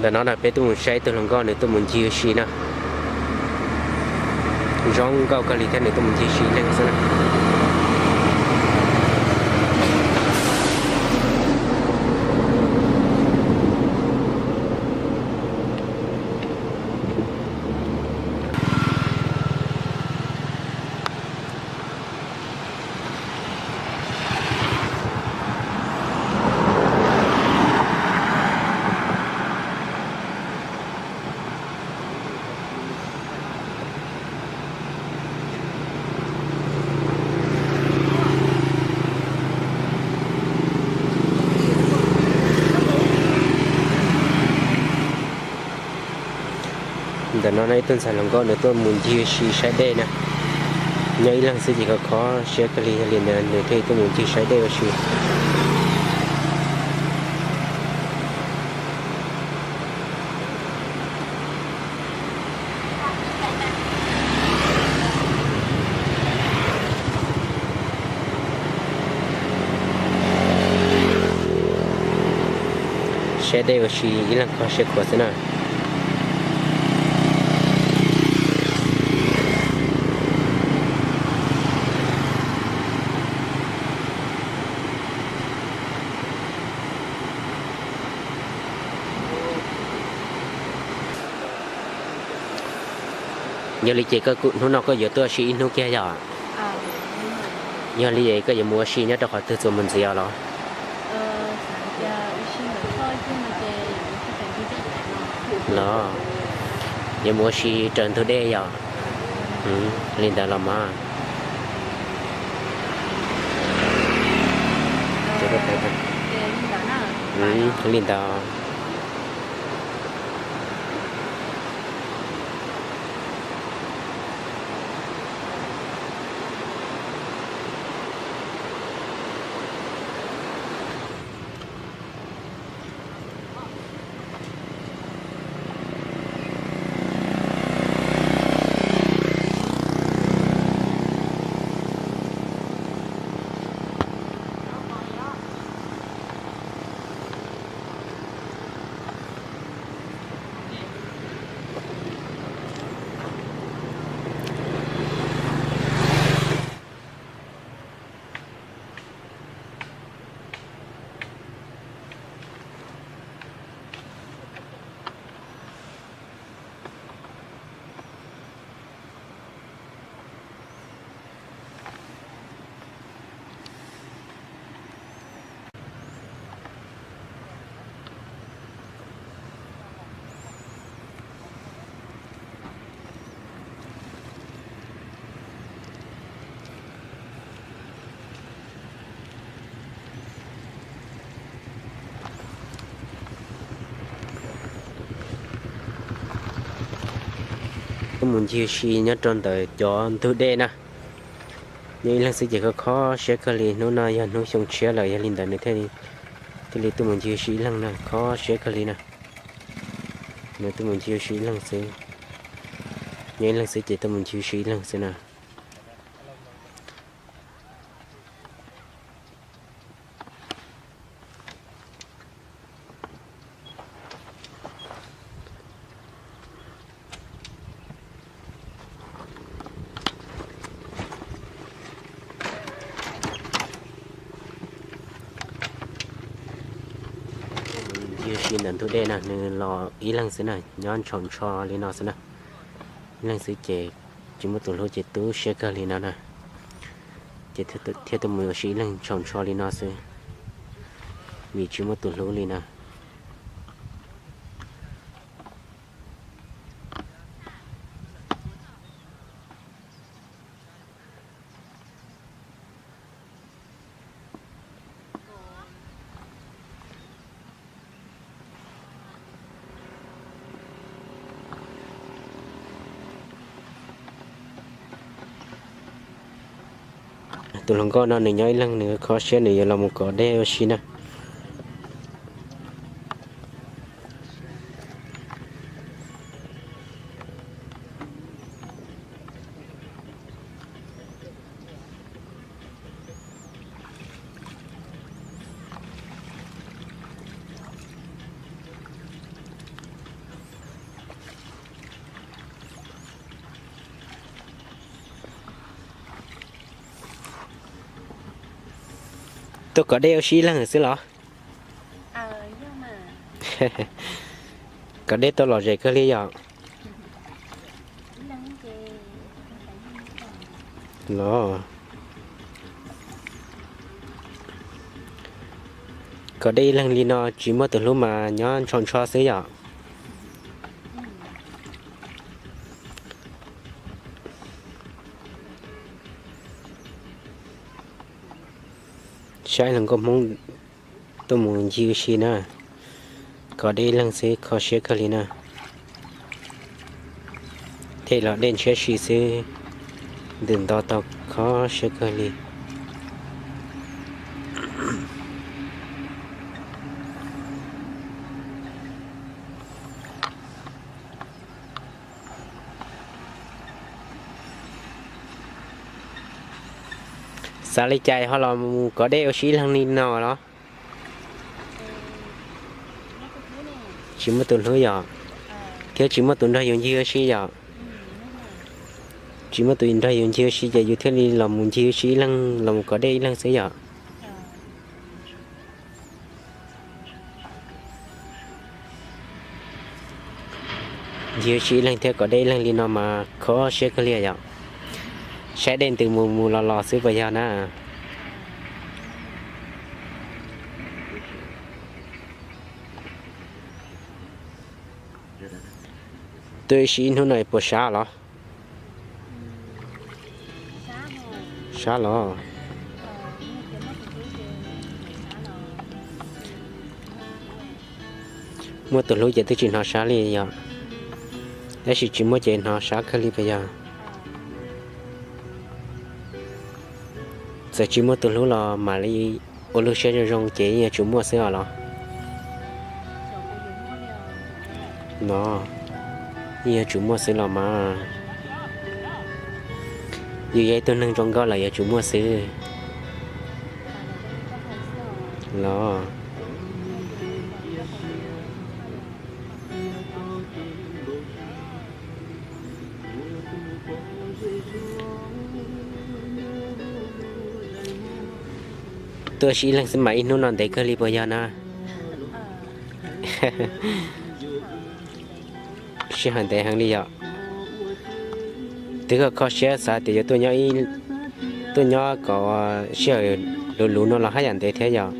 Ntawm no na peb tuaj mus saib tus hluas nkauj nws tuaj mus ncig ua si na. Zoo nkauj kawg li thiab nws tuaj mus ncig ua si ib leeg xwb na. Ntawm no no ib tug ntxhais hluas nkauj nws tuaj mus ncig ua si saib dej na. Nyob ib leeg xwb ces khov kho siab kawg li, yog li ntawd nws thiaj tuaj mus ncig saib dej ua si. Saib dej ua si ib leeg kho siab khuav xwb na. Yog li ces hnub no koj yuav tuaj ua si ib hnub kiag yom? Yog li koj yuav mus ua si nyob rau qhov twg txuas mus ntxiv os los? Los yuav mus ua si raws ntug dej yom? Li ntawd los mas. Li ntawd. Tuaj mus ncig ua si nyob rau ntawm cov ntug dej na. Nyob ib leeg xwb ces kho kho siab kawg li, hnub no yog hnub xyoo tshiab lawm, yog li ntawd nws thiaj li tuaj mus ncig ua si ib leeg na, kho siab kawg li na. Nws tuaj mus ncig ua si ib leeg xwb. Nyob ib leeg xwb ces tuaj mus ncig ua si ib leeg xwb na. Ncig ua si ntawm ntug dej na, nws los ib leeg xwb na, nyob ntshaus ntsho li no xwb na. Ib leeg xwb ces tsis muaj tus hlub ces tu siab kawg li no na. Ces thiaj tuaj mus ua si ib leeg ntshaus ntsho li no xwb, vim tsis muaj tus hlub li na. Tus hluas nkauj no nws nyob ib leeg nws kho siab nws yuav los mus kov dej ua si na. Tuaj kov dej ua si ib leeg xwb los? Kov dej tau lom zem kawg li yom? Los, kov dej ib leeg li no tsis muaj tus hlub mas nyob ntsho ntsho xwb yom. Saib hluas nkauj Hmoob tuaj mus ncig ua si na, kov dej ib leeg xwb kho siab kawg li na. Tej los dej ntshiab si xwb, ntws nto tau kho siab kawg li. Xav li cas ho los mus kov dej ua si ib leeg li no los? Tsis muaj tus hlub yom? Thiab tsis muaj tus nrog yus ncig ua si yom? Tsis muaj tus nrog yus ncig ua si ces yus thiaj li los mus ncig ua si ib leeg, los mus kov dej ib leeg xwb yom? Ncig ua si ib leeg thiab kov dej ib leeg li no mas kho siab kawg li yom. Saib dej ntws mus mus los los xwb puas yog na? Tuaj ua si ib hnub no puas sab los? Sab los? Muaj tus hlub ces twb tsis hnov sab li yom? Tab sis tsis muaj ces hnov sab kawg li puas yog? Txawm tsis muaj tus hlub los mam li ua lub siab zoo zoo ces yeej yuav tsum muaj xwb os los? No, yeej yuav tsum muaj xwb los mas. Yus yog ib tug neeg zoo nkauj los yuav tsum muaj xwb los. Tuaj ua si ib leeg xwb mas ib hnub no ntev kawg li puas yog na? Sij hawm ntev heev li yom. Twb kho kho siab xav tias yuav tuaj nyob kom sij hawm luv luv no los haj yam ntev thiab yom.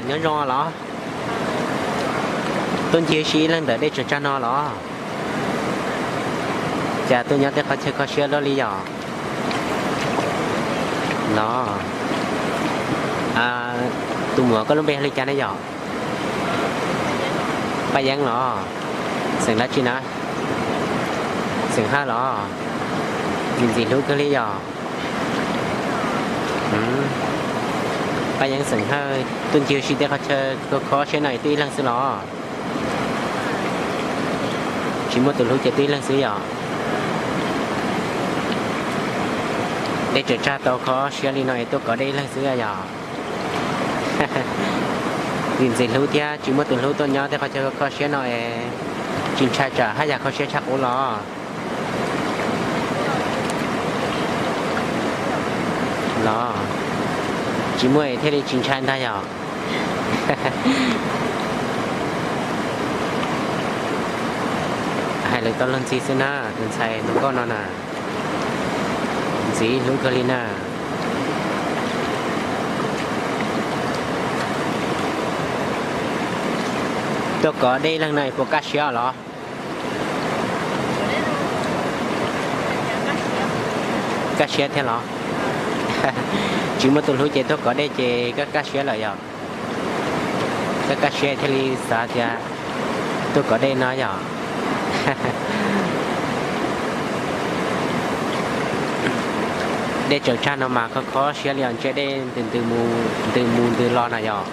Nyob zoo los? Tuaj ncig si ib leeg ntawm dej tsaws tsag no los? Cas tuaj nyob tej qhov chaw kho siab luaj li yom? Los, tus muam koj lub npe hu li cas ne yom? Paj Yeeb los? Xeem dab tsi na? Xeem Hawj los? Ntxim ntxim hlub kawg li yom? Paj Yeeb Xeem Hawj tuaj ncig ua si tej qhov chaw kho kho siab no es tuaj ib leeg xwb los? Tsis muaj tus hlub ces tuaj ib leeg xwb yom? Dej tsaws tsag tau kho siab li no es tuaj kov dej ib leeg xwb yom? Ntxim ntxim hlub thiab tsis muaj tus hlub tuaj nyob tej qhov chaw kho siab no es tsis ntshai tsam haj yam kho siab tshaj qub los? Los tsis muaj es thiaj li tsis ntshai ntag yog? Hais lus tau luag ntxhi xwb na, tus ntxhais hluas nkauj no na, ntxim hlub kawg li na. Tuaj kov dej leeg no puas kaj siab los? Kaj siab thiab los? Tsis muaj tus hlub ces tuaj kov dej ces kaj kaj siab lawm yog? Kaj kaj siab thiaj li xav tias tuaj kov dej no yog? Dej tsaws tsag no mas kho kho siab li os, ntsia dej ntws mus ntws los na yog?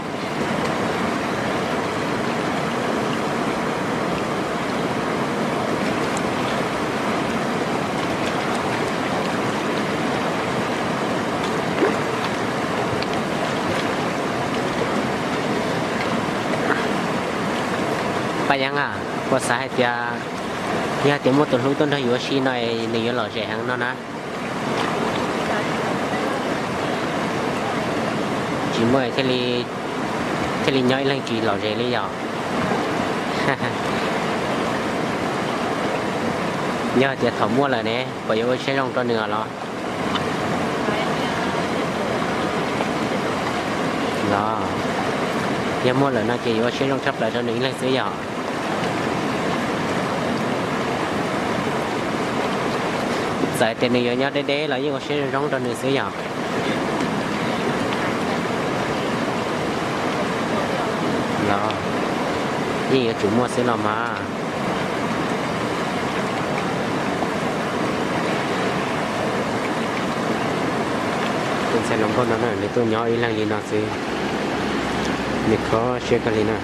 Paj Yeeb a, puas xav hais tias yog tias muaj tus hlub tuaj nrog yus ua si no nws yuav lom zem heev no na? Tsis muaj thiaj li, thiaj li nyob ib leeg tsis lom zem li yog? Yog tias thaum muaj lawm ne, puas yuav ua siab zoo rau nws os los? Los yog muaj lawm no ces yuav ua siab zoo tshaj plaws rau nws ib leeg xwb yog? Txawm tias nws yuav nyob deb deb los yeej ua siab zoo zoo rau nws xwb yog? Los yeej yuav tsum muaj xwb los mas. Tus ntxhais hluas nkauj no na, nws tuaj nyob ib leeg li no xwb, nws kho siab kawg li na.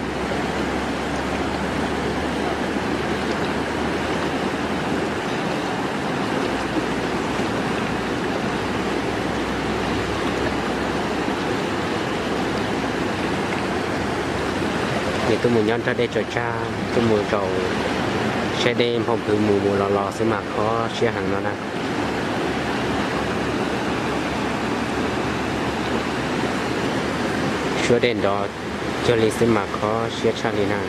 Nws tuaj mus nyob nrog dej tsaws tsag, tuaj mus zaum saib dej nphoo plhws mus mus los los xwb mas kho siab heev no na. Suab dej nrov cuag li xwb mas kho siab tshaj li na.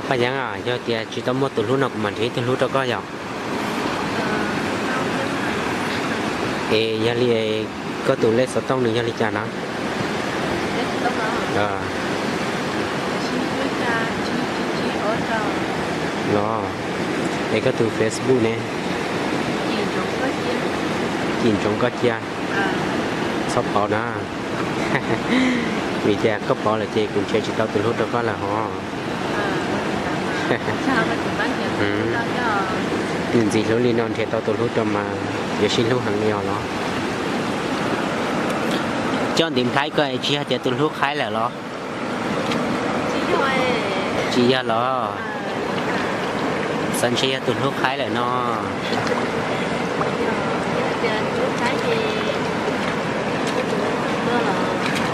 Paj Yeeb, yog tias tsis tau muaj tus hlub no kuv mam nrhiav ib tug hlub rau koj yom? Es yog li koj tus lej xov tooj nws yog li cas na? Los, es koj tus Facebook ne? Cim ntsoov koj cia, txhob pauv na, vim tias koj pauv lawm ces kuv nrhiav tsis tau tus hlub rau koj lawm hos. Ntxim hlub li no nrhiav tau tus hlub rau mas yuav sib hlub heev li os los? Coj ntiv nplhaib koj tsis yog tias tus hlub qhaib lawm los? Tsis yog los? Xav ntshe yog tus hlub qhaib lawm no.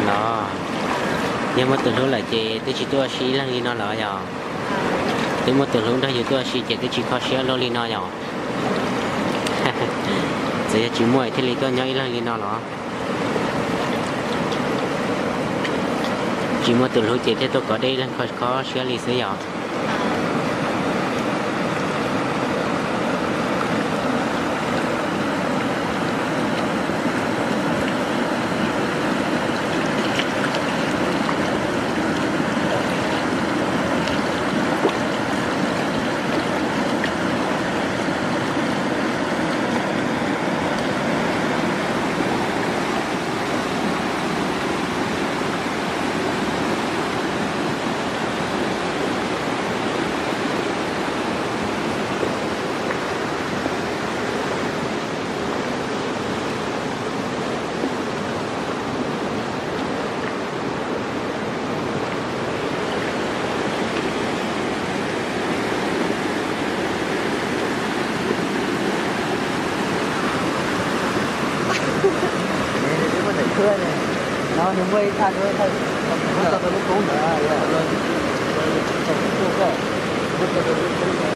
Los, yog muaj tus hlub lawm ces twb tsis tuaj ua si ib leeg li no lawm yog? Twb muaj tus hlub nrog yus tuaj ua si ces twb tsis kho siab luaj li no yog? Txawm yog tsis muaj thiaj li tuaj nyob ib leeg li no los? Tsis muaj tus hlub ces thiaj tuaj kov dej leej kho kho siab li xwb yom. Nws muaj ntawm khwb ne, no nws muaj ib thaj, muab tso rau lub koob ntawd, muab tso rau lub koob ntawd.